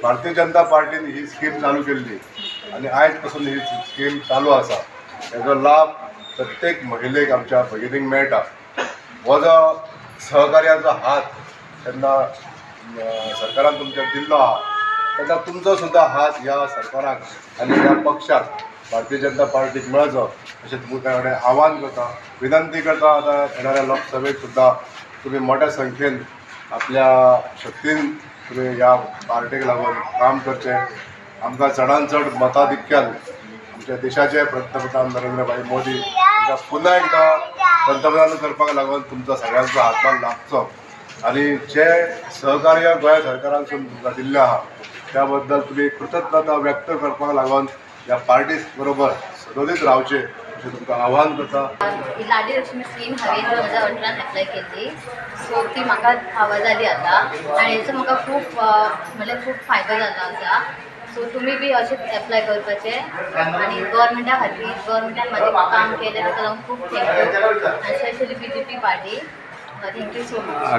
भारतीय जनता पार्टीन ही scheme चालू केल्ली आनी आयज पासून ही स्कीम चालू आसा. हेजो लाभ प्रत्येक महिलेक आमच्या भगिनीक मेळटा. हो जो सहकार्याचो हात तेन्ना सरकारान तुमच्या दिल्लो आहा तेन्ना तुमचो सुद्दां हात ह्या सरकाराक आनी ह्या पक्षाक भारतीय जनता पार्टीक मेळचो अशें तुमकां कडेन आव्हान करता, विनंती करता. आतां येणाऱ्या लोकसभेक सुद्दां तुमी मोठ्या संख्येन आपल्या शक्तीन तुमी ह्या पार्टीक लागून काम करचें. आमकां चडान चड मताधिक्यान आमच्या देशाचे पंतप्रधान नरेंद्रभाई मोदी हांकां पुन्हा एकदां पंतप्रधान करपाक लागून तुमचो सगळ्यांचो हातभार लागचो आनी जे सहकार्य गोंय सरकारानसून तुमकां दिल्लें आहा त्या बद्दल तुमी कृतज्ञता व्यक्त करपाक लागून ह्या पार्टी बरोबर सदोदीत रावचे अशें तुमकां आव्हान करता. लाडली लक्ष्मी स्कीम हांवें 2018 एप्लाय केल्ली, सो ती म्हाका फावो जाली आतां आनी हेचो म्हाका खूब म्हणल्यार खूब फायदो जाल्लो आसा. सो तुमी बी अशेंच एप्लाय करपाचें आनी गव्हर्मेंटा खातीर गव्हर्मेंटान म्हाजें काम केलें ताका लागून खूब thank you, आनी specially BJP party. Thank you so much.